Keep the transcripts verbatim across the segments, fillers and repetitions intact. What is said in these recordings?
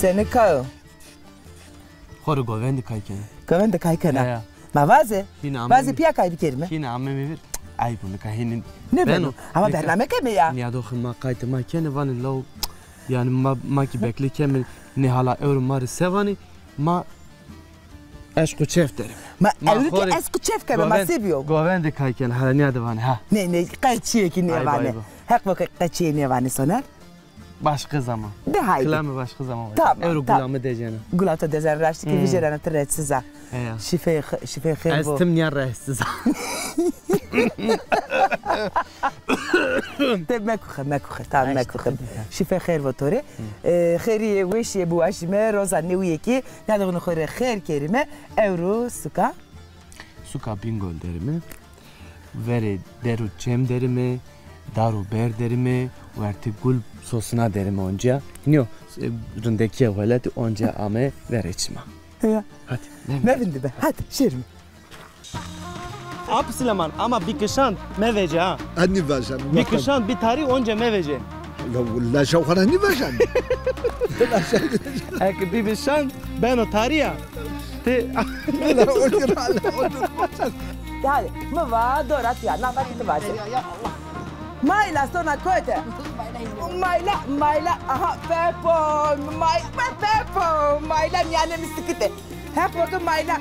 Te nika yo. Xo rê govendî kay kena. Govendî kay kena. Ya, ya. Ma vaze. Hîna ame. Vaze pîya kay bikerîme. Hîna ame mi vir. Ayb o nika hînî. Ne beno? Ama bername keme ya. Nîyadoxê ma qaytê ma kenê vanê law. Yanî ma, ma kî beklê keme nê hala ewro ma rê se vanê. Ma eşq û çef derîme. Ma ewro kî eşq û çef keme ma se bîyo. Govendî kay kena. Hala nîyade vanê ha. Ne, ne, qe çîyê kî nêvanê. Ayb o, ayb o. Heq bo ke qe çîyê nêvanê Soner. Başka zaman. De haydi. Kilamê başka zaman. Tamam, tamam. Ewro gula mi dejena. Gula to dejena, raştî kî vijêrena ti rehetsiz a. Heya. Şîfê, şîfê xêr bo. Ez tim nîya rehetsiz a. De mekuxe, mekuxe. Tamam, mekuxe. Şîfê xêr bo to rê. E, xêrîye, weşîye biwaşîme, roza newîye kî nîyadoxunê xo rê xêr kerîme. Ewro suka. Suka Bîngol derîme. Verê der û çem derîme, dar û ber derîme, wertê gul sosna derîme oncîya. Hînî yo, e, rindekîya welatî oncîya ame verê çima. Ya. Hadi, ne? Mevindî be, hadi, şêrîme. Ap Sileman, ama bîkişand mevece ha. Ez nîvejen. Bîkişand, bî tarî, onca mevece. Ya leşa xo ra nîvejen. Eke bîbî şand beno tarî ya. Ti. La otur, la otur. Hadi, mi va dora tiya, na va ti vaze. Mayla sona kote. Mayla, mayla, aha, Pepo, may, Pepo, mayla mîyanê mi sikite. Heq bo ke mayla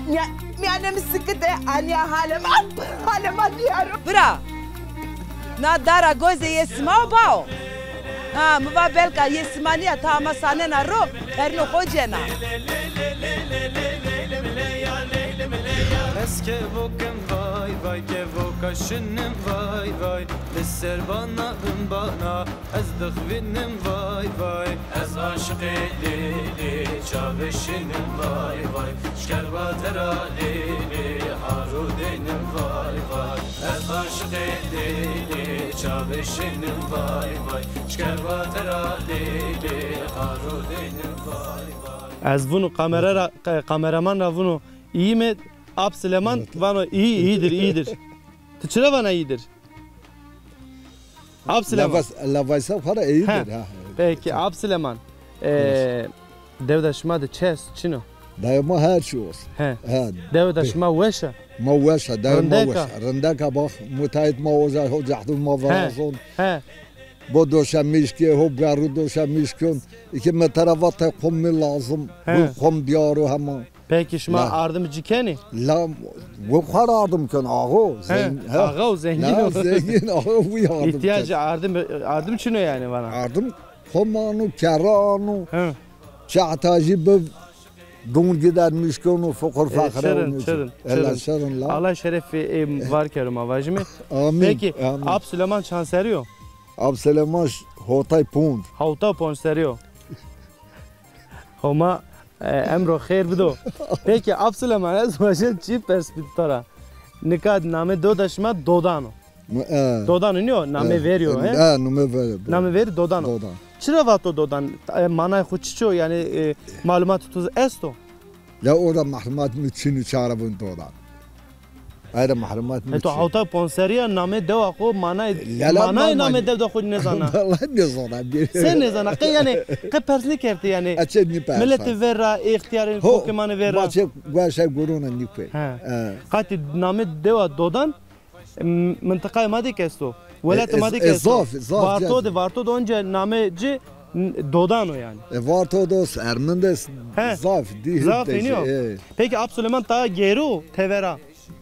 mîya-, mîyanê mi sikite, anîya halê ma, halê ma nîyaro. Bira, na dara gozê yê sima o bao? Ha, mi va belka yê sima nîya, ta ama sanena ro, qerino xo cena. Ez kevokim vay vay, kevoka şinim vay vay, li ser bana bin bana, ez dixwînim vay vay. Ez aşiqê lêlê çavê şinim vay vay, şkerba tera lêlê haro deynim vay vay. Ez aşiqê lêlê çavê şinim vay vay, şkerba tera lêlê haro deynim vay vay. Ez vunu kamera ra, ka-, kameraman ra vunu, iyi mi? Ap Sileman vano iyi, iyidir, iyidir. Ti çira vana iyidir? Ap Sileman. Lafas-, lafaysa para iyidir ha. Peki, Ap Sileman. Ee, dewda şima de çi est, çin o? Dewê ma her çi ost. He. Dewda şima weş a? Ma weş a, dewê ma weş a. Rindek a? Rindek a, bak, mutahit ma oza, ho cehdu ma virazon. He. Bo doşa mişkê, ho garu doşa mişkon. Îkî mi tera va te kom mi lazim. He. Bu kom diyaro hema. Peki şima ardim ci kenî? La, wi xo ra ardim ken, axo. He, zengin, he. Axa û zengin. La, o zengin, axo, wi ardim ken. İhtiyacı ardim, ardim çin o yani vana. Ardim, xo mano, kerra ano. He. Çi ihtajî bi, don gider mişkon û fiqir feqire. Çirin, çirin, çirin. Ela şirin la. Allah şerefî, e, var kero ma vajime. Amin. Peki, amin. Ap Sileman çand serî yo? Ap Sileman ş-, hotay ponc. Hotay ponc serî yo. Homa, e, emro xêr bido. Peki, Ap Sileman, ez vajen çi pers bid to ra. Nika namê dewda şima Dodan o. E. Dodan o, nîyo? Namê verî yo, he? E, namê verî. Namê verî Dodan o. Dodan. Çira vato Dodan? E, manay xo çiço? Yani, e, malumat tu esto? La o ra mahlumat mi çin û çara vun Dodan. Ay ra mahlumat mi çin. E, to hewta ponserîya namê dewa xo, manay, manay namê dewa xo nêzana. Vallahi nêzana. Se nêzana? Qe yani, qe pers nêkertî yani. Milletê ver ra, ixtiyarê kokê ma nê ver ra. Ma çe gueşe gurona nîkue. He. Qatî namê dewa Dodan, m-, mintiqayê ma de kî esto. Welatê ma de kî esto. Zaf, zaf. Varto de, Varto de onca namê ci Dodan o yani. E, Varto de, Ermin de zaf, dî zaf eniyo. Peki Ap Suleyman ta gêro tevera?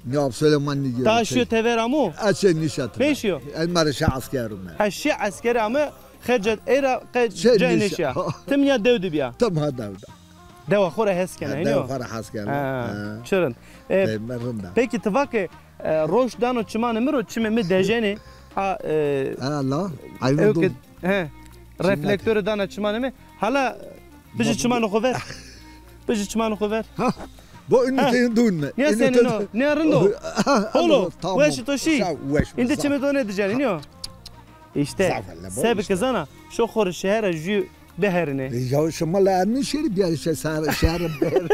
Ne Ap Suleyman nîgêro. Ta şiyo tevera mu? Açe nîşa tevera. Nêşiyo? Ez ma rê şe esker ame. Ha, şi esker ame, xerca ey ra qe cay nêşiya. Tim ya dew de biya. Tim ha dew de. Dewa xo ra hes kena, eniyo? Dewa xo ra hes kena. Ha, çirin. E, peki ti va ke, e, roş dano çimanê mi ro, çimê mi dejenê. A, e, ha, la. Ayno do. He. Reflektore dana çimanê mi. Hala bijî çimanê xo ver. Bijî çimanê xo ver. Ha. Bo ino te dun me. Nîya senîn o? Nîya rind o? Holo, weş to şî. Îndî çimê to nêdicenî, nîyo? Îşte, se bike zana, şo xo rê şeher a jû biherîne. E, ya şima la Ermîn şêrî biyarî şe-, şeher, şeher biherîne.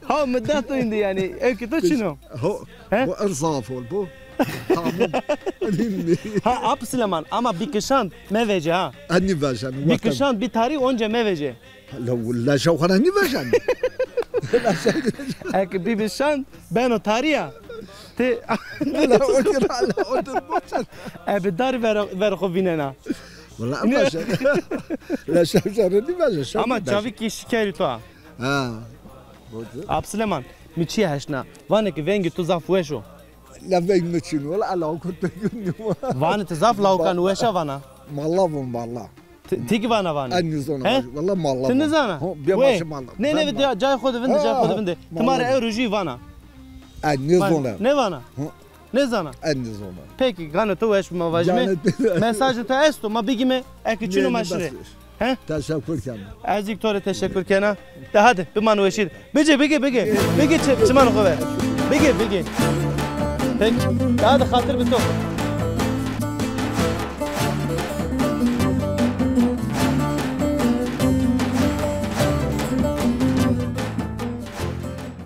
Ha, mi da to îndî yanî, ewkê to çin o? Ho, bo ir zaf ol, bo. Tamam. Ha, Ap Sileman, ama bikişand mevece ha. Enî vejen. Bikişand, bi tarî onca mevece. La, la şewxana nî vejen. Eke bibişand, beno tarî ya. Ti la otur, la otur, boşver. Ebe dar ver, ver xo vînena. Wala ama sen. La şevşarı değil mi? Ama çavî kî şikerî to ha. Ha. Ap Sileman, mi çî heşna. Vanê ki vengê to zaf weş o. La veng mi çin, wala ala okut pekun. Vanê ti zaf lawkan weş a vana. Malla von malla. Ti, ti kî vana vanê? Ez nizona. He? Wala malla. Ti nizana? Ho, bê maşe malla. Ne, ne, cay xo de vinde, cay xo de vinde. Ti ma rê ew rojî vana. Ez nizona. Ne vana? Nêzana. Ez nêzana. Peki, ganê to weş bi ma vajîme. Mesajê to esto, ma bigîme, eke çin o ma şirê. He? Teşekkür kena. Ez kî to rê teşekkür kena. De hadi, biman weşî de. Bigî, bigî, bigî. Bigî çi-, çiman xo ver. Bigî, bigî. Peki. De hadi, xatir bi to.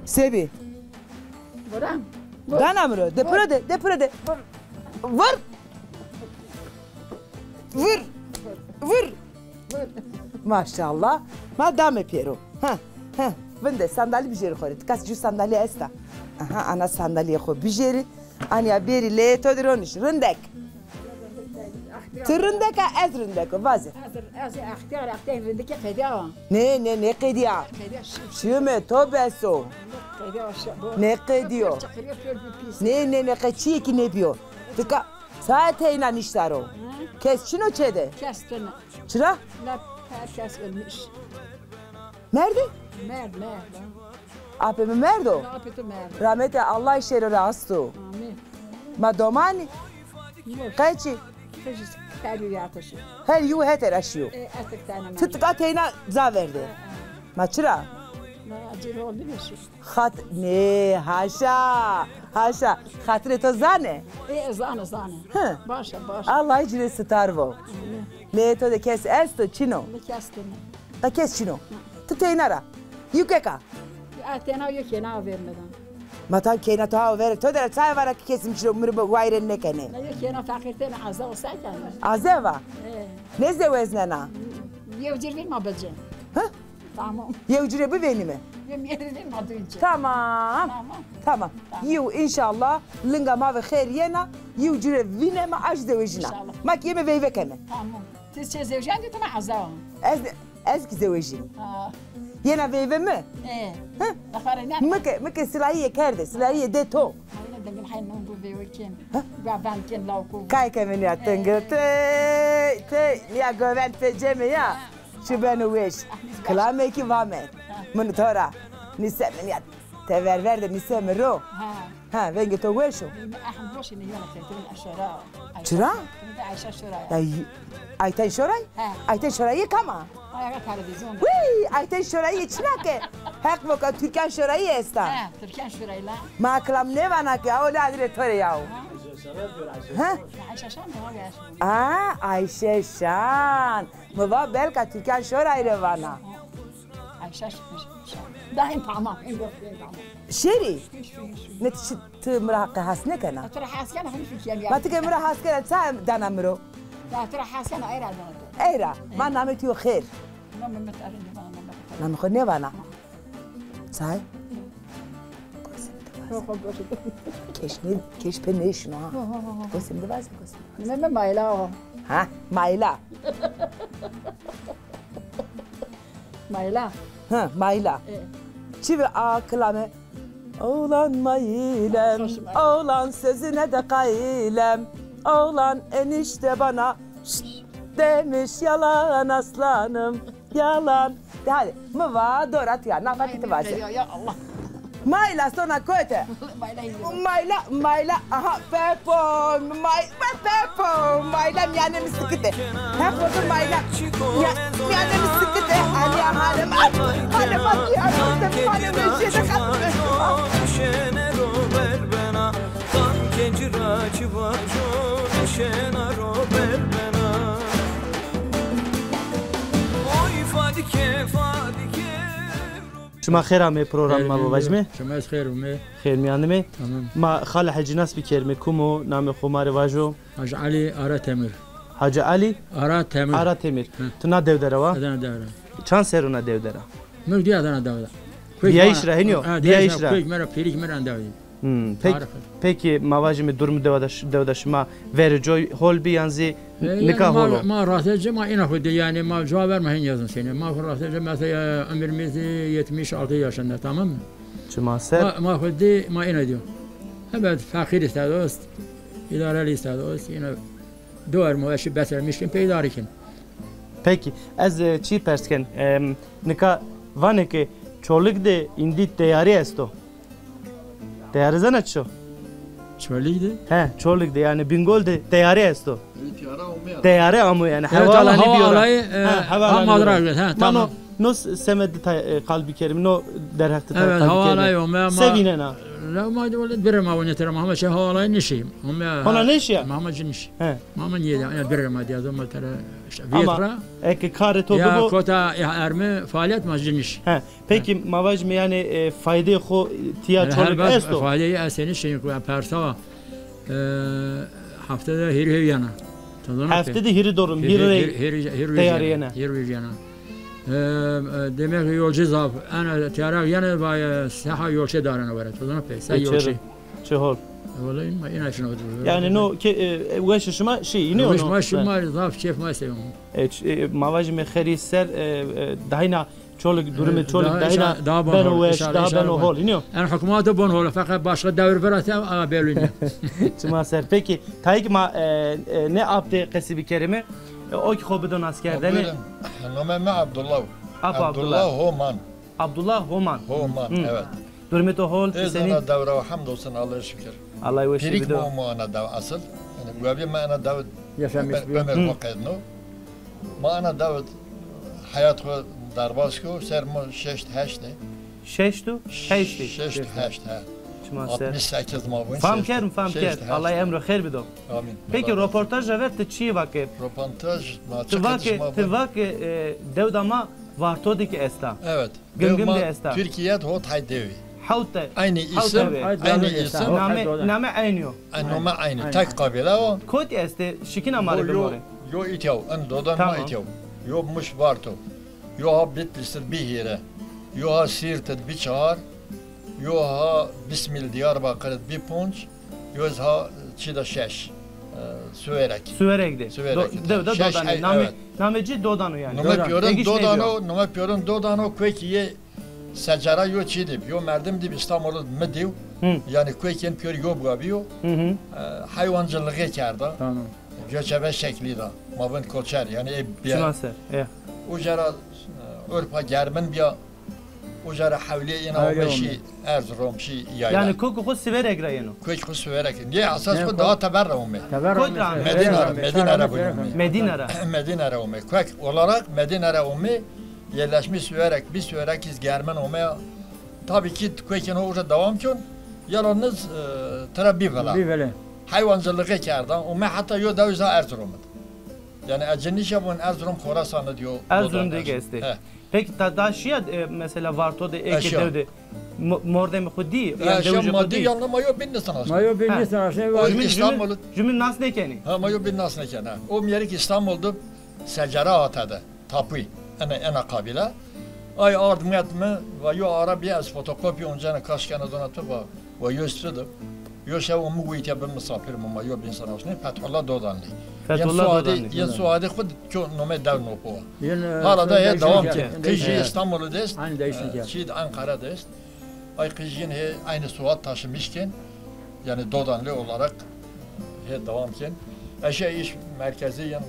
Sebi. Vuran. Vur. Dana mi ro? De piro de, de piro de. Vur. Vur. Vur. Maşallah. Ma dame pêro. Ha, ha. Vinde sandalî bijêrî xo rê. Ti kas cû sandalî esta? Aha, ana sandalîyê xo bijêrî. Anya bêrî leyê to de ronîş. Rindek. Ti rindek a, ez rindek o, vaze. Ez, ez extiyar, extiyar rindekî qedîya. Nê, nê, nê qedîya. Qedîya şi-, şime to bes o. Qedîya şi-, bu. Nê qedîyo. Çiqirîyo, pêr bi pîs. Nê, nê, nê, qe çîyê kî nêbîyo. Ti ka, sae teyna nîşta ro. Hı? Kes çin o çê de? Kes tine. Çira? La, her kes ölmüş. Merdî? Merd, merd. Apê mi merdo? Apê to merdo. Rahmetê Allah şêro ra asto. Amîn. Ma domanî? Yok. Qeçî? Qeçî, her yû yate şîyo. Her yû hete ra şîyo. E, artık tanımam. Ti tika teyna ca verde. E, e. Ma çira? Ma acil oldu mu şî? Xat-, nê, haşa, haşa. Xatirê to zane? E, zane, zane. Hı. Başa, başa. Allah ci rê sitar vo. Amîn. Leyê to de kes esto, çin o? Ne kes tene. Ha, kes çin o. Ti teyna ra. Yukeka. A tena yo kena vermeden. Ma tam keyna to ha ver. To de ça vana ki kesim çi mi ro wayre nêkenê. Ne yo kena feqîrtene, aza olsa kena. Aze va? E. Ne zeweznena? Yew cir vîn ma bece. Ha? Tamam. Yew cire bivênîme. Yew cire vîn ma duyunce. Tamam. Tamam. Tamam. Yew înşallah linga ma ve xêr yena, yew cire vîneme, aş zewejîna. Înşallah. Ma ki yeme veyve keme. Tamam. Ti çê zewjandî, ti ma aza. Ez, ez kî zewejîm. Ha. Yena veyve mi? E. Hı? Mike, mike silayîye kerde, silayîye de to. Aynen, dengin hay non bu veyve kin. Ha? Govend kin lawko. Kay ke min ya tenge. Tey, tey, ya govend te ceme ya. Şu beno weş. Kilamê kî vame. Min to ra. Nîse min ya. Tever ver de nîse mi ro. Ha. Ha, vengê to weş o. Ehmed boşê ne yona kerdin aşara. Çira? Ayşe Şoray. Ya, y-, Ayten Şoray? He. Ayten Şorayî kam a? Ayağa televîzyon. Wî, Ayten Şorayî çina ke? Heq voka Türkan Şorayî esta. He, Türkan Şoray la. Ma kilam nêvana ke, o la adire to rê yaw. Ha? He? Ayşe Şan mı var ya? Aa, Ayşe Şan. Mi va belka Türkan Şoray rê vana. Ayşe Şan. Daim tamam. Şêrî? Ne ti, ti mi ra qe hes nêkena? Ti ra hes kena, hemî fikir ya. Ma ti ke mi ra hes kena, ça dana mi ro? Ya ti ra hes kena, ey ra dana. Ey ra, ma namê tu yo xêr. Namê mi tarî nêvana, namê mi tarî. Namê xo nêvana. Say? Keş ne, keş pe nêşino ha. Gosim de vaze, gosim. Namê mi Mayla o. Ha, Mayla. Mayla. Ha, Mayla. E. Çi ve a kilame? Oğlan mailem, oğlan sözüne de kailem. Oğlan enişte bana şşt demiş, yalan aslanım, yalan. De hadi, mi va dora tu ya, nafa ki ti vaze. Ya, ya Allah. Mayla sona kote. Mayla, mayla, aha, Pepo, may, may Pepo, mayla miyane mi sikite. Pepo de mayla. Ya, miyane mi sikite. Ali, Halime, Halime, Halime, Halime, şey de kaldı. Ma xêr amê program ma vajime. Şima ez xêr umê. Xêr mîyanime. Tamam. Ma xalê Hecî nas bikerime, kum o, namê xo ma rê vajo. Hacı Ali Aratemir. Hacı Ali? Aratemir. Aratemir. Hı. Tu na dew dera wa? Adana dew ra. Çand serr o na dew dera? Mı diye Adana dew ra. Diyayış ra hînî yo? Ha, diyayış ra. Kök mera, pîrik mera dew. Hmm, pek, peki ma vajîme durumê dewa de, dewa de şima verê coy hol bî yan zî nika hol o? E, yanî ma, ma rastê ci ma îna xo dî, yanî ma cuwa ver ma hên yazin sene. Ma xo rastê ci mesela ömrümüz yetmiş altı yaşında, tamam mı? Çima ser? Ma, ma xo dî, ma îna dîyo. Evet, fakir istedost, idare istedost, îna duvar mu eşi beser mişkin peydarî kin. Peki, ez, e, çî pers ken, em, nika vanê ke Çolig de îndî teyarî esto. Teyarî zana çi o? Çolig de? He, Çolig de, yanî Bingol de teyarî esto. Teyare amo yanî. Evet, hewa alanî bîyo ra. Alayî, e, ha, hewa alanî bîyo ra. Ha, tamam. No s-, semedî ta-, e, qal bikerîme, no derheq de ta-, qal bikerîme. Evet, hewa alayî ome ama. Se vînena? La ma de wele bire ma wene tera ma hema şey hewa alayî nişî. Hona nêşîya? Ma hema ci nişî. He. Ma hema nîye ya, ya bire ma diyazo ma tera işte vîyet ra. Ama eke karê to bibo. Ya kota ya erme faaliyet ma ci nişî. He. Peki, ma vajîme yanî, e, faydeyê xo tiya Çolig esto? Faydeyê esenî şey ku persa, e, hafte de hîrê hew yena. Hafte de hîrê dorum, hîrê teyarî yena. Hîrê yena. E, e, demek ki yolcu zaf. Ena teyara yena va, e, seha yolçe darena were. Tozana pe, se yolçe. Çi hol. Vallahi ma ina şuna otur. Yanî no ke, e, weşê şima şey, îne. Weş ma şima zaf keyf ma sewim. E, ç-, e, ma vajîme xêrî ser, e, e, dayna Çolig, durumê Çolig dayna beno weş, daha beno hol, înî yo? En hukuma de bon hol, feqet başka devir virate, a, belli nîyo. Çima ser. Peki, tayê ke ma, e, e, nê app de qesî bikerîme, e, o kî xo bido naskerdene. Buyurun. Nomê mi Abdullah. Apo Abdullah. Abdullah Homan. Abdullah Homan. Homan, evet. Durumê to hol, senî? Ez ana dew ra, hamdolsun, Allah'a şükür. Allah weşî bido. Pîrik mi amo ana dew asıl. Yanî guebî mi ana dew yaşamış, ömür xo qedno. Ma ana dew heyat xo derbaz ko, ser mi şeşt heşt ê. Şeşt û heşt ê? Şeşt û heşt, he. Çima ser. Altmış sekiz ma bûn. Fam kerdim, fam kerdim. Allah emro xêr bido. Amîn. Peki, roportaj ra ver ti çîyê vake? Roportaj ma çi qediş ma bûn. Ti vake, e, dew da ma Vartodî kî esta. Evet. Gimgim de esta. Türkiye de hot hay dewi. Hewt de. Aynı isim, aynı isim. Name, name aynı yo. Aynı name aynı. Tek kabile o. Kotî estê, şikîna ma rê bimorê. Yo îtya o, en dodan ma îtya o. Yo Muş Varto. Yo ha Bitlis de bî hîre. Yo ha Siirt de bî çar. Yo ha Bismil Diyarbakır de bî ponc. Yo ez ha çî de şeş. E, Suwerek. Suwerek de. Suwerek de. Dew de dodanê. Namê, namê ci dodan o yanî. Nome pîyorin dodan o, nome pîyorin dodan o, kuekî yê secara yo çî dî, yo merdim dî, Îstanbul de mi dî. Yanî kuekî yê pîyor yo bîyo. E, hayvancılığı kerda. Tamam. Göçebe şeklî da. Ma bin koçer, yanî ê bîye. Çima ser, e. Uca ra, e, Urfa germin bîya. Uca ra hewlîye îna ome şî Erzurum, şî yayla. Yanî kokê xo Siverek ra yeno? Kokê xo Siverek. Nê esas xo daha teber ra ome. Kot ra ome? Medîne ra, Medîne ra ome. Medîne ra. Medîne ra ome. Kok olarak Medîne ra ome. Yerleşmiş Siverek, bî Siverek iz germin ome. Tabii ki kokê xo uca devam kon. Yalnız, e, tira bî vila. Bî vila. Hayvancılığı kerda. Ome hatta yo dewiza Erzurum. Yanî ez ci nîşa bûn Erzurum, Xorasan de diyo. Erzurum de estê. He. Peki ta da şîya, e, mesela Varto de eke dew de mo-, mordemê xo dî? Yanî dewijê xo dî? Ma yo bîn nîsinaşnê. Ma yo bîn nîsinaşnê. Jumîn, jumîn nas nêkenî? Ha, ma yo bîn nas nêken, ha. O mîyerik Îstanbul de secara ate de. Tapuy. Ena, ena kabîle. Ay ard met mi, va yo ara bî ez fotokopî oncena kaş kena dona tu va. Wa yo stri de. Yo şew mi wîtya bi misafir mi ma yo bîn sanaşnê Fethullah Dodanlî. Fethullah Dodanlî. Yen Suadî xud ço nome dew nopo. Hala da hê devam ke. Qijî Îstanbul de est. Aynı değişim ke. Çî de Ankara de est. Ay qijîn hê aynı soyad taşımışken, yani Dodanlı olarak hê devam ken. Eşe iş merkezi yen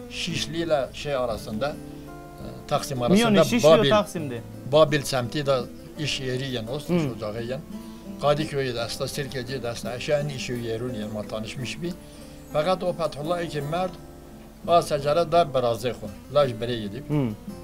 Şişli ile şey arasında, e, Taksim arasında. Miyonê Şişli û Taksim de. Babil semtî de iş yeri yen ost, iş ocağı yen. Kadıköy'ü de esta, Sirkeci de esta. Eşe en iş yerûn yen ma tanışmış bî. Fakat o Fethullah ki merd, a secara da birazê xo. Laj birê yedî.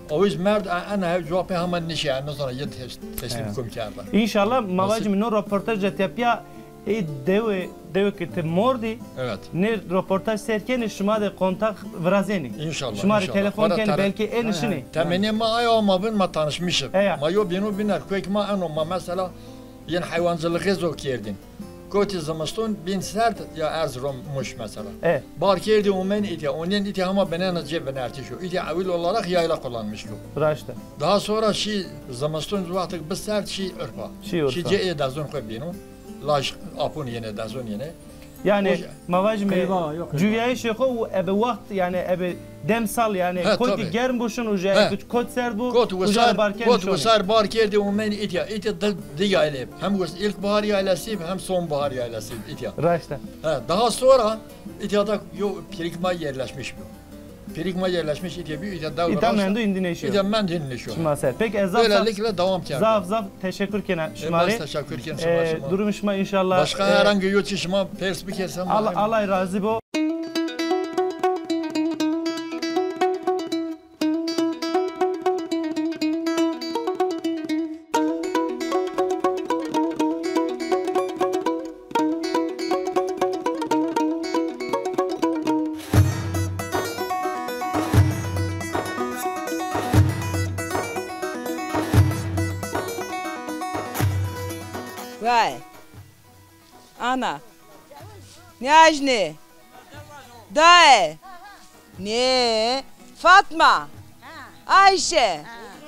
O iz merd, e, ena hev cewapê hemen nişî, e, nizana yed teslim kum kerda. Înşallah, ma vacîme no roportaj tepya Ê dewe, dewe ke ti mordî, evet, nê roportaj ser kenê, şima de kontak virazenê. İnşallah, şima rê inşallah. Telefon kenê, belkî ênê şinê. Temennê ma aye, ma bin ma tanışmışık. Eya. Ma yo bînû bîner, kuek ma eno, ma mesela yin heywancılığı zor kerdin. Kotî zimiston bin serd ya Erzurum Muş mesela. E. Bar kerdî omen îtya, onen îtya hema binena cê binertişo. Îtya evil olarak yayla kullanmış o. Raşt e. Daha sonra şî zimiston wextik bi serd şî Urfa. Şî Urfa. Şî cê ê dezon xo bînû. Laj apun yene, dezon yene. Yani, ma vajîme, cuyayişê xo û ebe wext, yani ebe demsal, yani kotî germ bo şin uca, kot serd bo, uca bar kenê şonê. Kot wisar bar kerdî omen îtya. Îtya di, di yaylê. Hem wis ilkbahar yaylası, hem sonbahar yaylası îtya. Raşt e. Ha, daha sonra îtya da yo pîrik ma yerleşmiş bo. Pîrik ma yerleşmiş îtya bî, îtya dewr. Îtya mendo, îndî nêşîyo. Îtya mendo, îndî nêşîyo. Şima ser. Peki, ez zaf, zaf, zaf teşekkür kena şima rê. E, ez teşekkür kena şima, e, şima. Durum şima inşallah. Başka, e, herhangi yo çî şima pers bikersen. Allah, Allah razı bo. Vay. Ana. Nê ajnê? Daye. Nê. Fatma. Ayşe.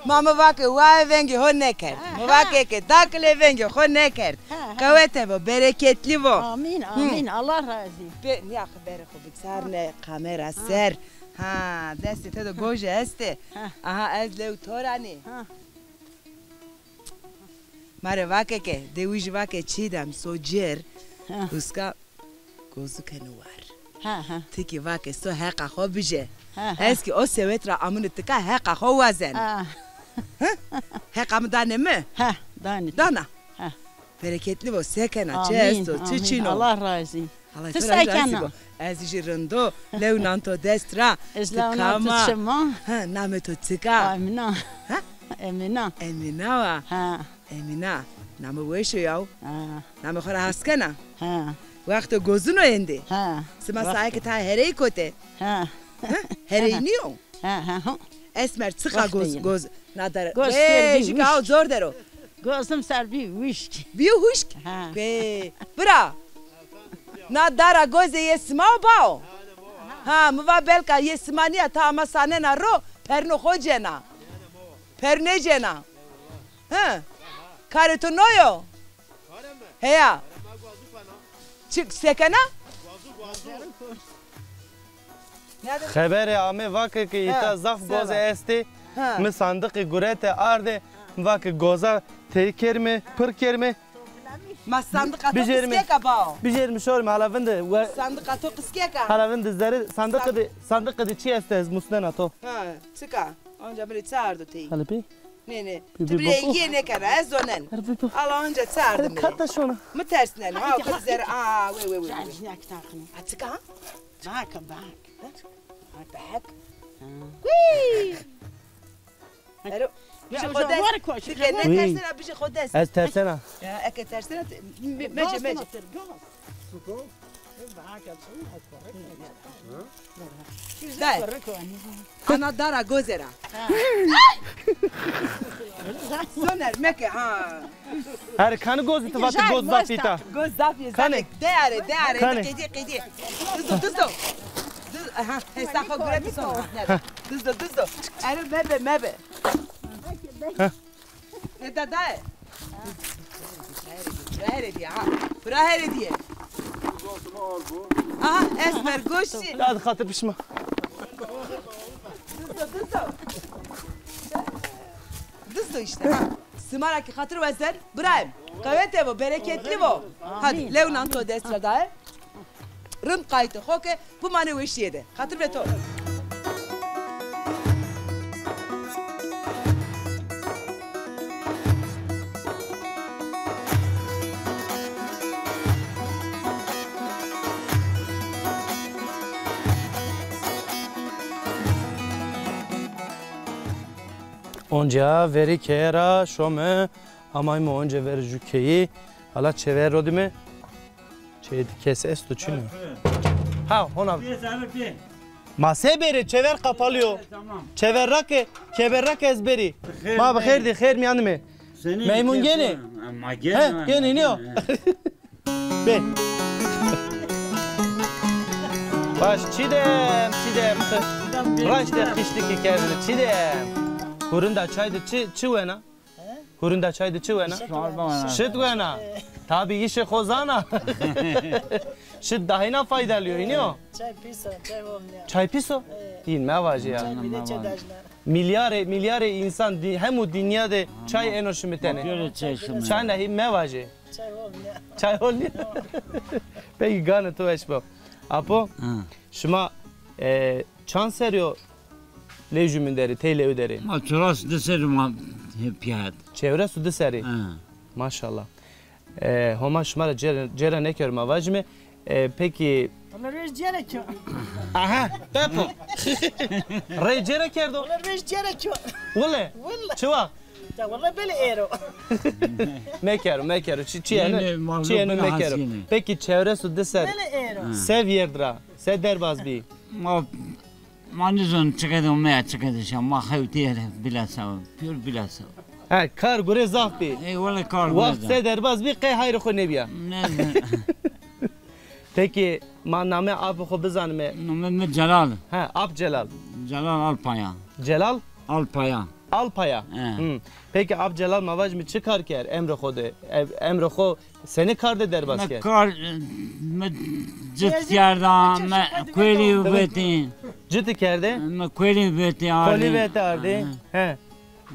Ma mi vake waye vengê ho nêkerd. Mi vake ke dakile vengê ho nêkerd. Qewete bo, bereketli bo. Amîn, amîn. Allah razî. Be, nîya xeberê xo biçarne kamera ser. Ha, destê te de goje estê. Aha, ez lew to ra nî. Ma rê vake ke, dewijî vake Çîdem, so cêr, uska gozu kenê war. Ha, ha. Ti kî vake so heqa xo bije. Ha, ha. Ez kî o sewet ra amune tika heqa xo wazen. Ha. Heqa mi danê mi? Ha, danê. Dana. Ha. Bereketli bo, se kena, çi esto, çi çin o? Allah razî. Ti se kena? Ez jî rind o, lew nan to dest ra. Ez lew nan to çima. Ha, namê to çik a? Emîna. Ha? Emîna. Emîna wa. Ha. Emîna, name weş o yaw. Ha. Name xo ra has kena? Ha. Wexto gozin o êndî. Ha. Sima sae ke ta herey kote. Ha. Ha? Herey nîyo? Ha, ha, ha. Esmer, çiqa goz, goz. Na dara. Goz ser bî wişk. Jika o zor der o. Gozim ser bî wişk. Bîyo huşk? Ha. Be. Bira. Na dara gozê yê sima o bao? Ha, mi va belka yê sima nîya, ta ama sanena ro, perno xo cena. Pernê cena. Hi. Karê to no yo? Heya. Çik sekena? Xeberê ame vake ke îta zaf goze estê. Ha. Mi sandiqî gurete arde. Mi vake goza tey kerme, pir kerme. Ma sandiqa to qiskeka bao? Bijêrme, şorme, hala vinde. Sandiqa to qiskeka? Hala vinde zerê sandiqî de, sandiqî de çi este ez musnena to. Ha, çika? Onca mi rê çi ardo tey? Hala pê? Nê, nê. Ti bi rê yê nêkena, ez zonen. Hala onca çi ardo mi rê? Kata şona. Mi tersnen. Ha, o kadar zerê. Aa, we, we, we, we. A, çika? Bak, bak. Bak, bak. Wî! Ero, bijî xo dest. Ti ke nêtersena, bijî xo dest. Ez tersena. Ya, eke tersena, mece, mece. Dayê. Ana dara goze ra. Soner, meke, ha. Her kanî goz, ti vatî goz zaf îta. Goz zaf yê, zaf yê. De are, de are. Qedî, qedî. Dizdo, dizdo. Diz, aha, hesa xo gure, dizdo. Dizdo, dizdo. Ero mebe, mebe. Ne dadaye? Bira here diye, ha. Bira here diye. Aha, esmer goşî. Hadi xatir bişma. Dizdo, dizdo. Dizdo işte, ha. Sima ra ki xatir wezen, birayim. Qewete bo, bereketli bo. Hadi, lew nan to dest ra daye. Rind qaytê xo ke bimanê weşîye de. Xatir ve to. Onca verî keye ra şome, amayme onca verî jû keyî. Hala çêver rodîme. Ê di kes esto çin o. Ha, hona. Bir zarı bir. Ma se bêrê, çever kapalı yo. Tamam. Çever rake, çever rake ez bêrî. Xêr. Ma bi xêr dî, xêr mîyan de me. Seni Meymun gene. Ma gene. He, gene ne o? Be. Baş Çiğdem, Çiğdem. Raşte kiştiki kerdini Çiğdem. Hurunda çay de çi, çi wena? Hurunda çay de çi wena? Şit wena. Şit wena. Tabi işe xo zana. Şit dahîna faydalı yo, hînî yo? Çay pîs o, çay olmuyor. Çay pîs o? Hîn mevajî ya. Çay bile çedajna. Milyarê, milyarê însan di-, hemû dinya de çay eno şimitene. Çay nehî mevajê. Çay olmuyor. Çay olmuyor. Peki gane tu eş bo. Apo, şima, e, çand serrî yo lê jûmîn derî, tey lewî derî? Ma çewres di serrî ma hê pîya het. Çewres û di serrî? He. Maşallah. E, Homa şima ra cêra, cêra nêkero ma vajîme. E, peki. Wala rêj cêra kyo. Aha, pepo. Rê cêra kerdo. Wala rêj cêra kyo. Wile? Wile. Çi wa? Ya wala belê êro. Mekero, mekero. Çi, çi yeno, çi yeno mekero. Peki çewres û di serrî. Belê êro. Se vîyerd ra, se derbaz bî? Ma Ma nizon çiqede omeya, çiqede şa. Ma xewtîye bilasewa. Pîyor bilasewa. Ha, kar gure zaf bî. Ey wele kar gure zaf. Waxt se derbaz bî, qey hayrê xo nêbîya. Ne, ne. Peki, ma namê apê xo bizanime. Namê mi Celal. Ha, Ap Celal. Celal Alpaya. Celal? Alpaya. Alpaya. He. Hı. Peki, Ap Celal ma vajîme çi kar kerd emrê xo de? Ev-, emrê xo senî kar de derbaz kerd? Mi kar, mi cit kerda, mi kuêlî vetî. Citi kerde? Mi kuêlî vetî ardî. Kuêlî vetî ardî. He.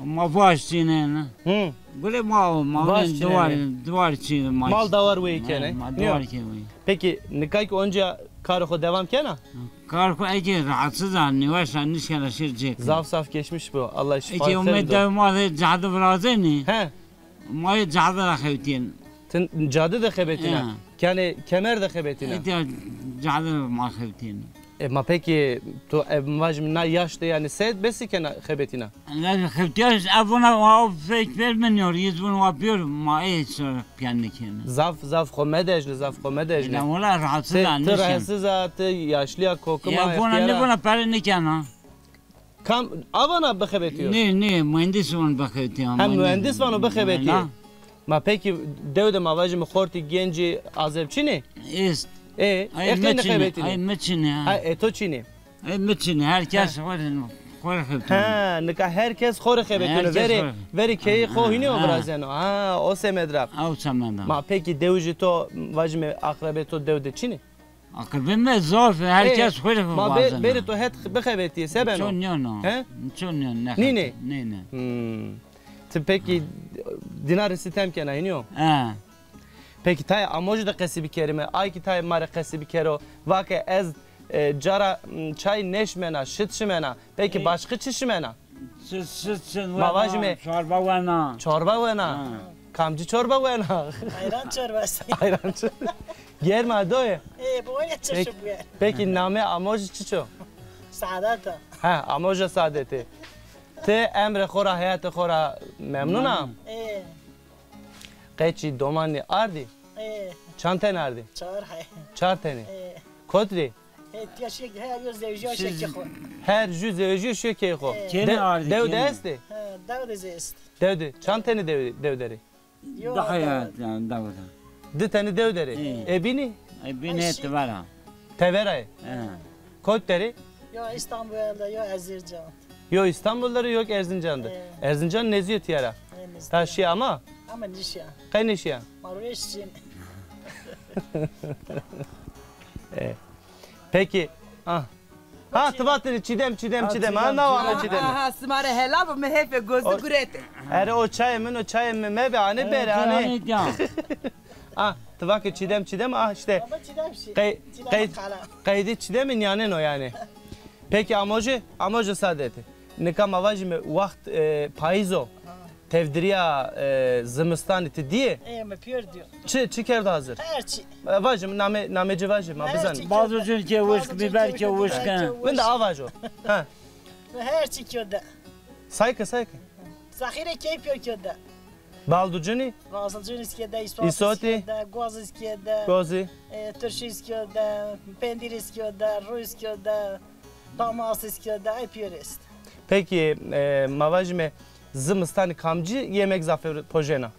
Ma vaş çînên. Hı. Gulê ma o, ma diwar, diwar çîn ma. Mal dawar weyî kenê. Ma diwar kên weyî. Peki, nika ki onca karê xo devam kena? Kar xo eke rahatsız a, nîweş a, nişkena şir cêk. Zaf zaf geçmiş bu. Allah şifa. Eke ume dew ma de cade virazenî. He. Ma yê cade ra xewtîn. Ti cade de xebetîna? He. Yanî kemer de xebetîna? Eke cade ma xewtîn. E, ma peki tu, e, vajim na yaş de yanî se besî kena xebetîna? Ne xebetîya, ev vona wa fek ver min yor, yiz vun wa pîyor, ma ê sonra piyan nikene. Zaf, zaf xo medejne, zaf xo medejne. Ela wala rahatsız a, ti rahatsız a, ti yaşlî ya, kokim a, ya vona, ne vona pere nikena. Kam, a vana bixebetîyo? Nê, nê, muhendis van bixebetîyo. Ha, muhendis vano bixebetîyo. Na. Ma peki dew de ma vajîme xortî, gencî, azeb çinê? Est. E, ay, e, qey nixebetînê? Ay, mi çinê, ha. Ha, e, to çinê? Ay, mi çinê, her kes xo rê, xo rê xebetîno. Ha, nika her kes xo rê xebetîno. Verê, verê keyê xo hînî o virazeno. Ha, o semed ra. O semed ra. Ma peki dewijê to, vajîme aqrebê to dew de çinê? Aqrebê mi zaf, her kes xo rê vazena. Ma bê-, berê to het bixebetîyê, se beno? Ço nîyeno. He? Ço nîyeno, nînê? Nînê. Hmm. Ti pekî dîna rê sitem kena, hînî yo? He. Pekî tayê amojî de qesî bikerîme, ay kî tayê ma rê qesî bikero, vake ez, e, cara, m, çay nêşimena, şit şimena. Pekî başqe çi şimena? Şit, şit, şit wena, çorba wena. Çorba wena? Ha. Kamcî çorba wena? Ayran çorbası. Ayran çor-, germ a doye? E, bu öyle çeşit bu. Pekî namê amojî çiço? Saadet a. Ha, amoja Saadetî. Ti emrê xo ra, heyatê xo ra memnun a? E. Qeçî domanî ardî? E. Çand tenî ardî? Çar hay. Çar tenî. E. Kot rê? E, tiya şek, her yo zewjîya şekê xo. Her jû zewjîyo şekê xo. E. Kêne ardî, dew de estê? Ha, dew de zî est. Dew de. Çand tenî dew, dew der ê? Yo, daha ya, yanî dew de. Di tenî dew der ê. E. Ê bînî? Ê bînî tever a. Tever a. E. Kot der ê? Yo Îstanbul de, yo Erzincan. Yo Îstanbul der ê, yo Erzincan de. E. Erzincan nezî yo tiya ra. E, nezî. Ta şîya ama? Ama nîşîya. Qey nêşîya? Ma rêş çin. E. Peki. Ah. Ha, ti vatêne Çîdem, Çîdem, Çîdem. Ha, na ame Çîdem. Ha, sima rê helal bo, mi hêfê gozî guretê. Ere o çayê min, o çayê mi mebe, anê bere, anê. Ah, ti vake Çîdem, Çîdem, ah işte. Qey-, qey-, qeydê Çîdemî nîyanên o yanî. Peki amojê, amojê Saadetî. Nika ma vajîme waxt, e, payîz o. Tevdirîya, e, zimistanî ti dîyê? Ê, mi pîyor dîyo. Çi, çi kerdo hazir? Her çî. E, vajî, name, namê ci vajî, ma bizanî. Bazocun ke wişk, biber ke wişk. Min de a vajo. Ha. Mi her çî kyo de. Say ke, say ke. Zexîre key pîyor kyo de. Baldurcunî? Gazilcun îskîyo de, îsot îskîyo de, goz îskîyo de, gozî, e, turşu îskîyo de, pendîr îskîyo de, ru îskîyo de, pamas îskîyo de, ey pîyor est. Peki, e, ma vajîme zimistanî kamcî yemek zaf pojena?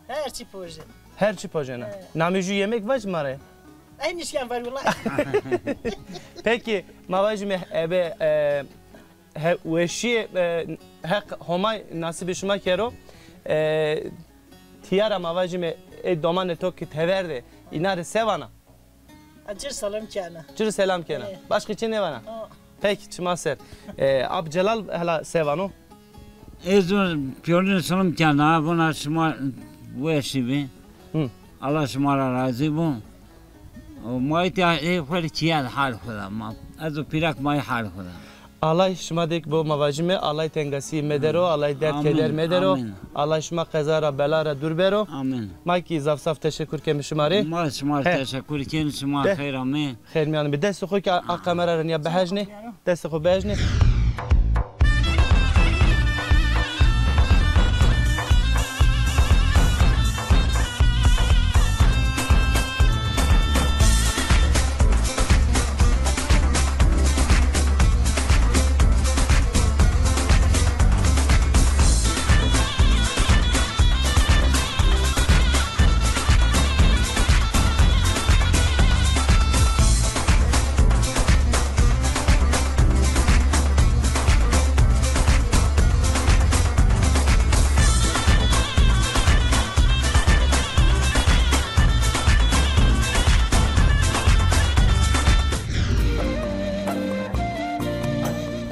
Her çî pojena. Her çî pojena. Evet. Namê jû yemek vaj ma rê. Ey nişken var wulay. Peki, ma vajîme ebe, e, he, weşîye, e, Heq Homay nasîbê şima kero. E, tîya ra ma vajîme ê domanê to ke tever de, înan rê se vana? A, ci rê selam kena. Ci rê selam kena. E. Başqe çî nêvana? O. Peki, çima ser. E, Ap Celal hela se vano? Ez o pîyorinî selam kena, vana şima weşî bî. Hı. Allah şima ra razî bo. O ma îtya ê xo rê kîya de hal xo de ma. Ez û pîrak ma yê hal xo de. Allay şima dek bo ma vajîme, Allay tengasîyê medero, Allay derd keder medero, Allay şima qeza ra bela ra dûr bero. Amîn. Ma kî zaf zaf teşekur keme şima rê. Ma şima rê teşekur kên, şima xeyr amê. Xeyr mîyan bî. Destê xo kî a, a kamera ra nîya bihejnê. Destê xo bihejnê.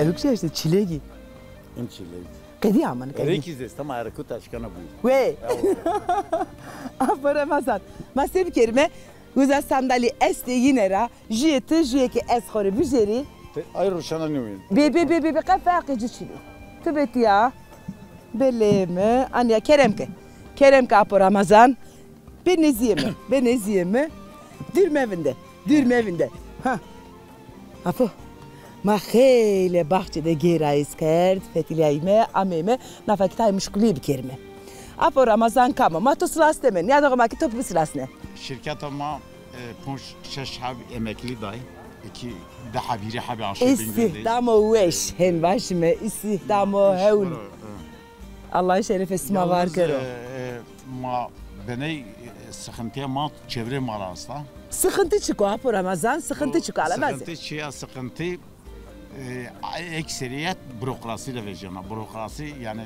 Ewk şey işte çilegi. In çilegi. Qedî aman qedî. Erikî zê, ama erikû taşkana bû. Wê. Aferin Hasan. Ma se bikerîme? Uza sandalî estê yine ra, jüyê ti, jüyê ke ez xo rê bijêrî. Te, ay roşana nêwên. Bê, bê, bê, bê, bê, qe ferqê ci çinî. Tu bê tîya. Belê mi? Anya kerem ke. Kerem ke Apo Ramazan. Bê nezîyê mi. Bê nezîyê mi. Dûr mevinde. Dûr mevinde. Ha. Apo, ma xeylê baxçe de gêrayîz kerd, fetilîyayîme, ameyme, nafa kî tayê muşkilîye bikerîme. Apo Ramazan kam o? Ma to silasneme, nîyadoxê ma kî to bisilasne. Şîrketa ma, e, ponc şeş heb emeklî day. Ekî di hebî, hîrê hebî aşê Bingöl'deyiz. Îstihdamo weş, hên vajîme, îstihdamo hewl. Şukura, e. Allah şerefê sima var kero. Yalnız, e, e, ma beney, e, sıkıntıya ma çevre ma ra esta. Sıkıntı çik o Apo Ramazan, sıkıntı çik o, ala vaze. Sıkıntı çi ya, sıkıntı, e, ekseriyet bürokrasi de vecena. Bürokrasi yani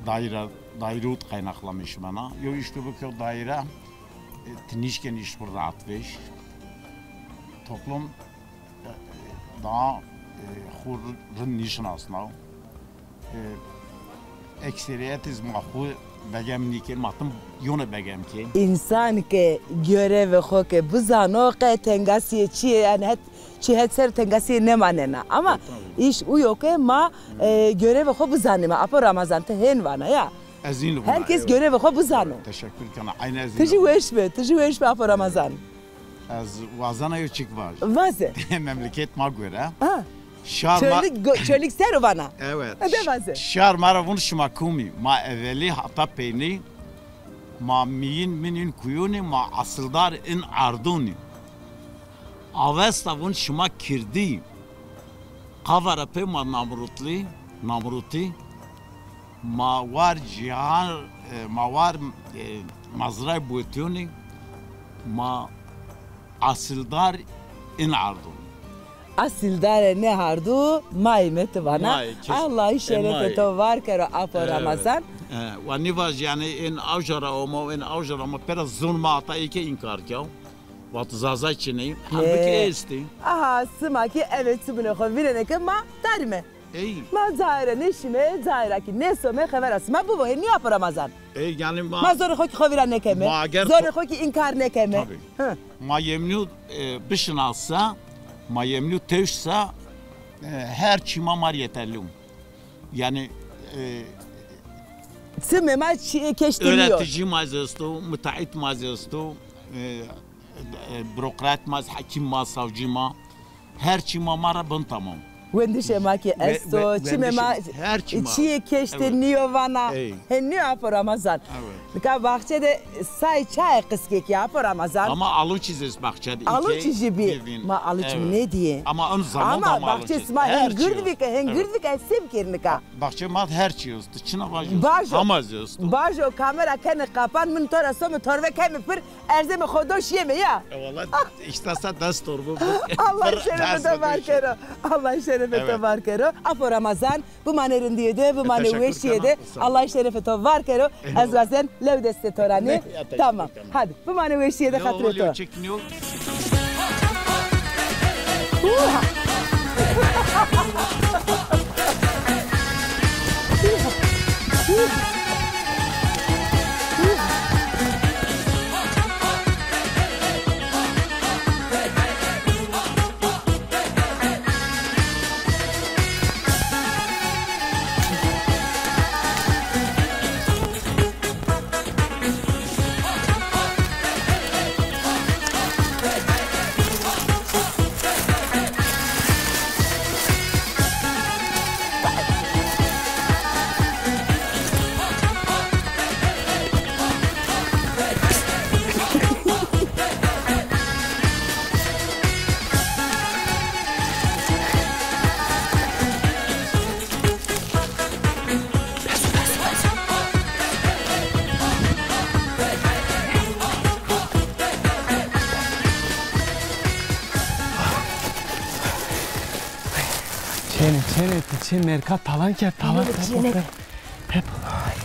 daire, daire ut kaynaklanmış bana. Yo işte bu ki o daire, e, ti nişken iş burada atveş. Toplum, e, daha, e, xu rind nişinasna. E, ekseriyet iz ma xu begem nîkên, ma tim yone begem kên. Însan ke görevê xo ke bizano, qe tengasîye çîyê, yanî het, çî het ser tengasîye nêmanena. Ama îş uyo ke ma, e, görevê xo bizanîme. Apo Ramazan, ti hên vana ya. Ez în vana. Herkes görevê xo bizano. Teşekkür kena. Aynı ez în. Ti jî weş be, ti jî weş be Apo Ramazan. Ez wazena yo çik vaj. Vaze. Memleket ma gore. Ha. Şar ma... Çolîg, go-, Çolîg ser o vana. Evet. De vaze. Şar ma ra vun şima kumî. Ma evelî hata peynî. Ma mîyin min in kuyunî, ma asildar in ardunî. Avesta vun şima kirdî. Qavara pey ma Namrutli, Namrutî. Ma war cîhan, e, ma war, e, mazray botîyonî, ma asildar in ardû. Asildare nê hardû, mayî me ti vana. Mayî, kes-, Allahî şerefê to var kero Apo Ramazan. E, wa nîvaj yanî in awja ra omo, in awja ra omo, pera zon ma ata eke înkar kyaw. Vat Zaza çinî, halbukî estî. Aha, sima kî eve çimunê xo vîrêne ke ma tarîme. Ey. Ma cayê ra nêşîme, cayê ra kî nêsome, xevera sima bibo, hê nîya Apo Ramazan. Ey, yanî ma... Ma zonê xo kî xo vîra nêkeme. Ma eger... Zonê xo kî înkar nêkeme. Tabî. Hı. Ma yemnî, e, bişinasa, ma yemnî tewşsa, e, her çî ma ma rê yeterlî o. Yanî, e, çimê ma çî, keştî nîyo. Öğretici ma zî esto, mutaît ma zî esto, e, e, bürokrat ma, hekîm ma, savcî ma, her çî ma ma ra bin tamam. Wendişê ma ki esto, çimê ma çiyê keştê nîyo vana. He nîyo apo Ramazan. Nika baxçe de say çayê qiskê ki apo Ramazan. Ama aluçî zî est baxçe de. Aluçî jî bî. Ma aluçî mi nêdîyê. Ama on zaman ama baxçê sima hen gird bike, hen gird bike, ez se bikerî nika. Baxçê ma her çî esto. Çina vajî esto. Bajo. Hama zî esto. Bajo, kamera kenê qapan, min to ra some torve keme pir, erzeme xo do şîyeme ya. E, wala, îşte sa dest torbe bu. Allah şerefê to var kero. Allah şerefê to var kero. Apo Ramazan, bimanê rindîye de, bimanê weşîye de. Allah şerefê to var kero. Ez wazen lew destê to ra nê. Tamam. Hadi, bimanê weşîye de, xatirê to. Çênê, çênê, ti çê merka talan kerd, talan kerd. Hep.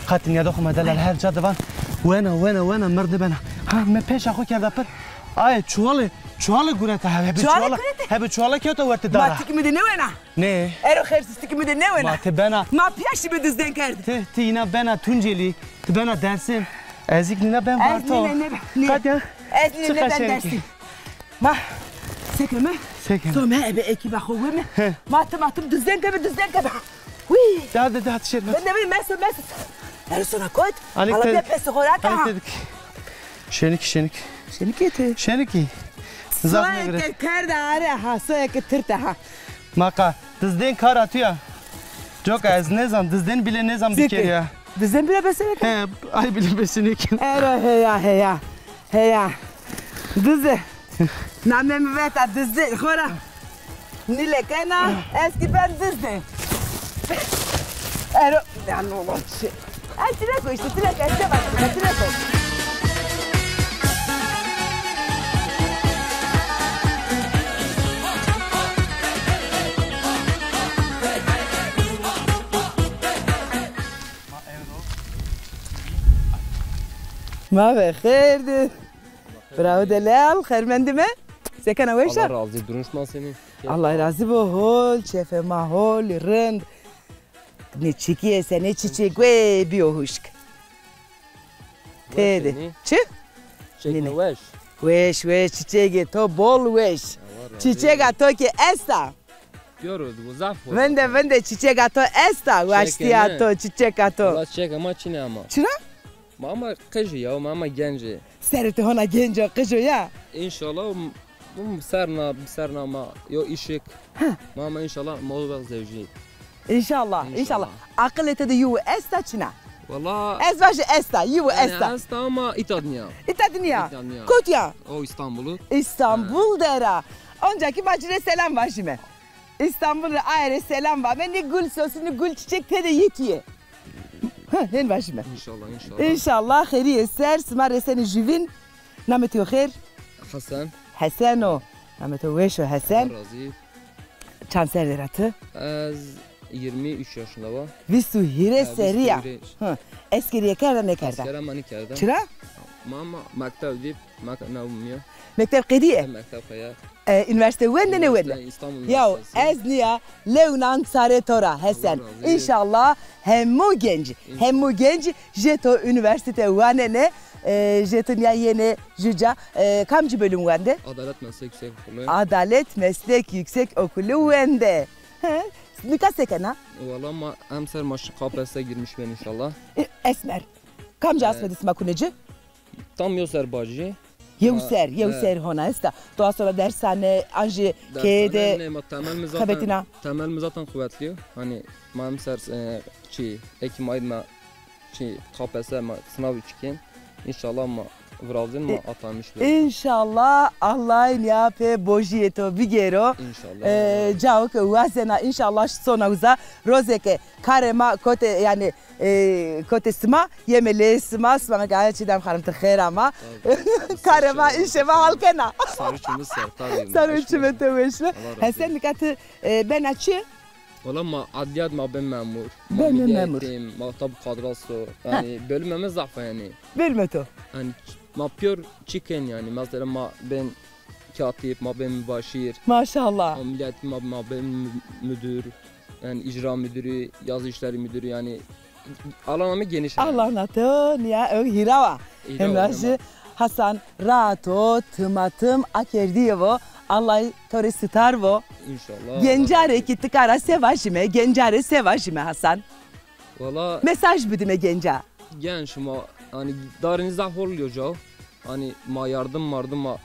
Qatî nîyadoxê ma delal her ca de van. Wena, wena, wena, mird nêbena. Ha, mi pêşa xo kerda pir. Aye, çuwalê, çuwalê gureta hebe, hebe çuwala, hebe çuwala kewta wertê dara. Ma tikê mi de nêwena. Nê. Ero xêr, ti tikê mi de nêwena. Ma ti bena. Ma pîya şîme dizdên kerd. Ti, ti îna bena Tuncelî, ti bena Dersim. Ez îk nîna ben Varto. Ez nîne nêbe-, nî-, Qat ya? Ez nîne nêben Dersim. Ma, sekeme. Sekeme. Some ebe ekîba xo weme. He. Ma tim, ma tim dizdên keme, dizdên keme. Wî. De, de, de, hadi şêr, hadi. Ben de meso, meso. Ero sona kot. Ala bîya pesê xo ra ka. Şenik, şenik. Şenikê ti. Şenikî. Zaf soyeke kerda are ha, soyeke tirte ha. Ma qa dizdên kara tu ya. Coka ez nêzan, dizdên bîle nêzan bikerî ya. Dizdên bîle besenê ke? He, ay bîle besenê ke. Ero heya, heya. Heya. Dize. Namê mi veta dizde, xora. Nîle kena, ez kî ben dizde. Ero, ya ne olan şey. Ay, tileko işte, tileko, işte bak, tileko. Ma ve xêr di. Bravo delal, xêr mendîme. Se kena, weş a? Allah razî, durmuş ma senî? Allah razî bo, hol, çefê ma hol, rind. Nê çikî ese, nê çiçek, wê bîyo huşk. Têde. Çi? Çiçek weş. Weş, weş, çiçegê to bol weş. Çiçega to ki esta. Pîyoro, zaf xo. Vinde, vinde, çiçeka to esta, waştîya to, çiçeka to. Wala çiçeka ma çinê ama. Çira? Ma ama qij o ya, ma ama genc ê. Serê to hona genc o, qij o ya. Înşallah, m-, m-, serna, serna ma yo îşik. Heh. Ma ama înşallah ma wext zewjî. Înşallah, înşallah. Aqilê to de yew esta çina? Wala. Ez vajî esta, yew esta. Esta ama îta de nîya. Îta de nîya? Îta de nîya. Kot ya? O Îstanbul o. Îstanbul de ra. Onca kî ma ci rê selam vajîme. Îstanbul rê aye rê selam vame. Nê gul sosu, nê gul çiçek têde yetîye. Heh, hên vajîme. Înşallah, înşallah. Înşallah, xêrîye ser, sima rêsenê juvîn. Namê to yo xêr? Hesen. Hesen o. Namê to weş o Hesen. Allah razî. Çand serre ra ti? Ez yirmi üç yaşında wa. Vîst û hîrê serrî ya. Hı. Eskerîye kerda nêkerda? Eskere ma nêkerda. Çira? Ma, ma mekteb dî, ma nabimiye. Mekteb qedîye? Mekteb qedîye. E, unîversîte wende nêwende? Unîversîte, Îstanbul Unîversîtesi. Yaw, ez nîya lewnan sarê to ra, Hesen. Allah razı olsun. Înşallah hemû genc, hemû genc jê to unîversîte wanenê, e, jê to nîya yenê ju ca. E, kamcî bölüm wende? Adalet Meslek Yüksek Okulu. Adalet Meslek Yüksek Okulu wende. He, nika se kena? Wala ma emser ma şi K P S S girmiş ben înşallah. E, esmer. Kamcî asmedê sima kune ci? Tam yo ser bacî. Yew ser, yew ser hona esta. Doğa sonra dershane, anji keye de ne, ma temel mi zaten, xebetîna. Temel mi zaten kuvvetli yo. Hani ma hem ser, e, çi, Ekim ayı ma çi, K P S S ma sınav çikên. İnşallah ma virazên ma atamiş bê. İnşallah Allah nîya pê bojîyê to bigêro. İnşallah. E, cawo ke wazena, inşallah sona uza. Rozê ke karê ma kotê, yani, e, kotê sima, yeme lê sima, sima me ke, "Ay Çiğdem Xanim, ti xêr ama." Karê ma, işê ma hal kena. Sarı çimê ser, tabii. Sarı çimê to weş be. Hesen, nika ti, e, bena çi? Wala ma adliyat ma ben memur. Ma milli eğitim, ma tabi kadrosu. Yani bölümümüz zaf yani. Bölüme to. Yani ma pîyor çi kên yani. Mesela ma ben katip, ma ben mübaşir. Maşallah. Ma milli eğitim, ma, ma ben mü-, müdür. Yani icra müdürü, yazı işleri müdürü yani. Alanımı geniş yani. Allah na to nîya ew hîra wa. Hîra wa. Hem raşî Hasan, rahat o, timatim akerdîye vo. Allah to rê sitar vo. İnşallah. Gencarê ki ti kara se vajîme, gencarê se vajîme Hasan? Valla. Mesaj bidime genca. Genç ma, hani darînî zaf hol yo ca. Hani ma yardım mardım ma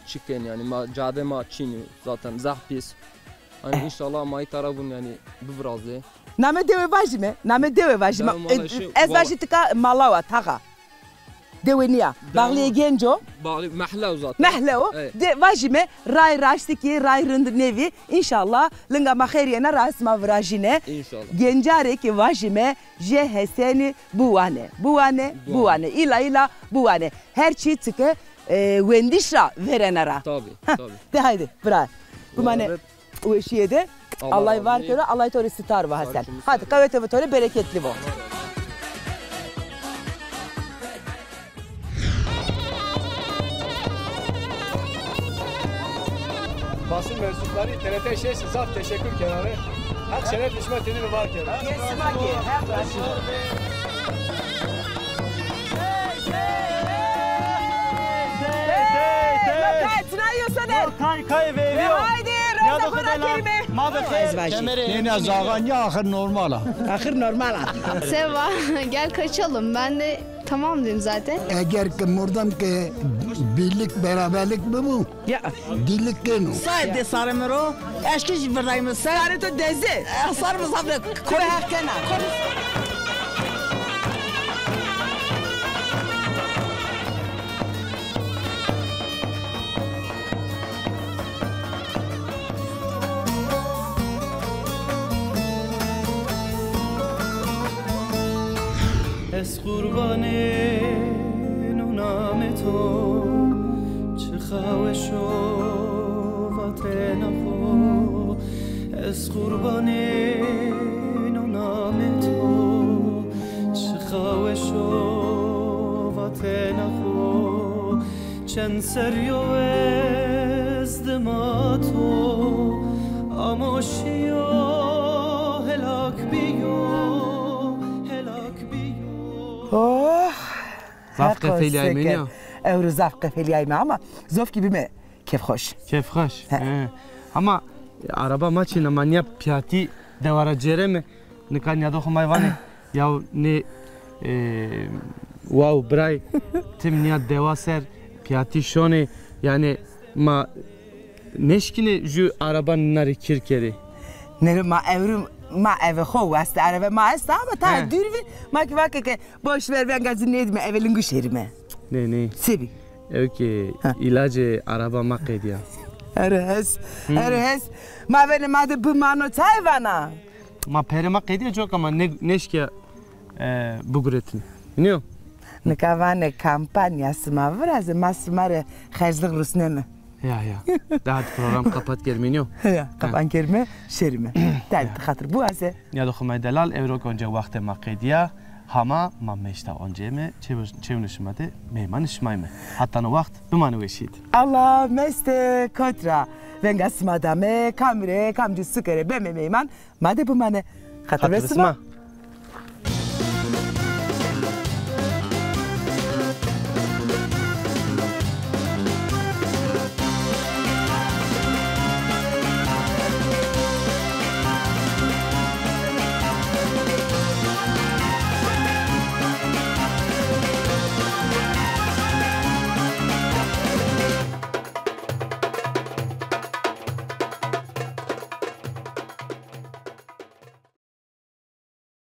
çi kên yani, ma cade ma çin yo zaten zaf pîs. Hani inşallah ma îtara vun yani bivirazê. Name dewe vajîme, name dewe vajîme. Ez vajî tika Malawa, Taxa. Dewe nîya. Bağliyê Genco. Bağlı, mehle o zaten. Mehle o. De vajîme ray raştî kî, ray rind nêvî. İnşallah linga ma xêr yena ra sima virajîne. İnşallah. Gencarê kî vajîme jê Hesenî biwane. Biwane, biwane. Îla îla biwane. Her çî çike, e, wendiş ra vêrena ra. Tabii, tabii. De haydi, bira. Bimane. Weşîye de. Allah var kero, Allah to rê sitar vo Hasan. Hadi qewete vo to rê, bereketli vo. Basın mensupları T R T şeş zaf teşekkür kenarı. Hak şeref hizmet edin var kero. Kesima ki, her Lokay, çinay yo soner. Lokay, kay ve eviyo. Haydi, roza xo ra kerime. Ma be xeyr. Nêna zaga nîya, axir normal a. Axir normal a. Seva, gel kaçalım. Ben de tamam dedim zaten. Eger ki mordem ki birlik, beraberlik bibu, ya. Dillik keno. Saê de sarê mi ro, eşkî jî virdayî mi ser. Sarê to deze. E, sarê mi zaf de. Kore heq kena. Ez qurbanê no namê to, çixa weş o vatena xo. Ez qurbanê no namê to, çixa weş o vatena xo. Çend serrî yo ez dima to, amo şîyo, helak bîyo, helak bîyo. Oh! Zaf qefelîyayme nîya? Ewro zaf qefelîyayme ama zofkî bîme kêfxweş. Kêfxweş. He. He. Ama, e, araba ma çin a, ma nîya pîyatî dewa ra cêreme. Nika nîyadoxê ma vanê, yaw nê, e, waw biray, tim nîya dewa ser, pîyatî şonê, yanî ma nêşkînê jû araba nina rê kir kerê. Nere ma ewro, ma eve xo weste, araba ma esta ama ta dûr vî, ma kî vake ke boş ver, venga zî nêdîme, eve lingu şêrîme. Nê, nê. Sebî? Ew kî îlacê araba ma qedîya. Ero hes, ero hes. Ma venê ma de bimano, çay vana? Ma perê ma qedîya, coka ma nê-, nêşkîya, e, biguretin. Nîyo? Nika vanê kampanya sima virazê, ma sima rê xerclix rusneme. Ya, ya. Daha program kapat kermînîyo. Ya, kapan kerme, şerîme. Derdî xatir biwaze. Nîyadoxê ma delal, ewro kî onca wextê ma qedîya. Hama ma meşta onceyme, çew-, çewno şima de meymanê şima yme. Heta no wext, bimane weşîye de. Allah meste kot ra. Venga sima dame, kam rê, kamcî suke rê beme meyman, ma de bimane. Xatir ve sima.